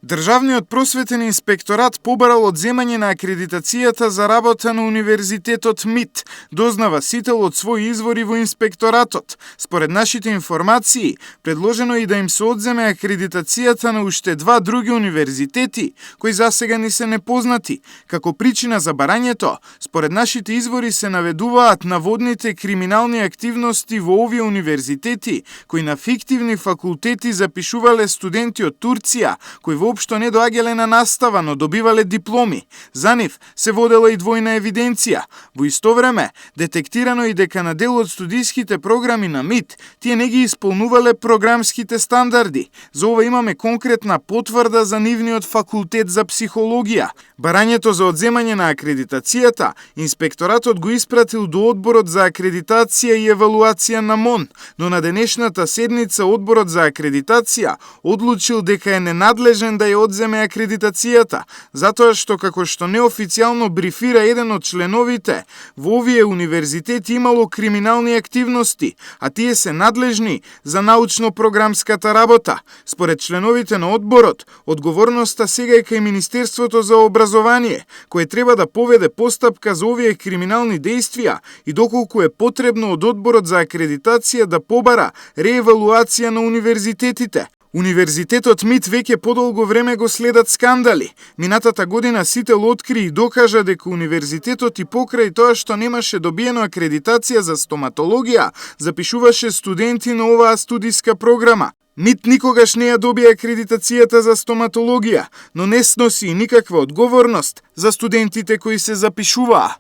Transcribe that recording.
Државниот просветен инспекторат побарал одземање на акредитацијата за работа на Универзитетот МИТ, дознава Сител од своји извори во инспекторатот. Според нашите информации, предложено и да им се одземе акредитацијата на уште два други универзитети, кои засега ни се непознати. Како причина за барањето, според нашите извори се наведуваат наводните криминални активности во овие универзитети, кои на фиктивни факултети запишувале студенти од Турција, кои воопшто не доаѓале на настава, но добивале дипломи. За нив се водела и двојна евиденција. Во исто време, детектирано и дека на дел од студиските програми на МИТ, тие не ги исполнувале програмските стандарди. За ова имаме конкретна потврда за нивниот факултет за психологија. Барањето за одземање на акредитацијата, инспекторатот го испратил до Одборот за акредитација и евалуација на МОН, но на денешната седница Одборот за акредитација одлучил дека е ненадлежен да ја одземе акредитацијата, затоа што како што неофицијално брифира еден од членовите, во овие универзитети имало криминални активности, а тие се надлежни за научно-програмската работа. Според членовите на Одборот, одговорноста сега е кај Министерството за образование, кое треба да поведе постапка за овие криминални дејствија и доколку е потребно од Одборот за акредитација да побара реевалуација на универзитетите. Универзитетот МИТ веќе подолго време го следат скандали. Минатата година Сител откри и докажа дека универзитетот и покрај тоа што немаше добиено акредитација за стоматологија, запишуваше студенти на оваа студиска програма. МИТ никогаш не ја добија акредитацијата за стоматологија, но не сноси никаква одговорност за студентите кои се запишуваа.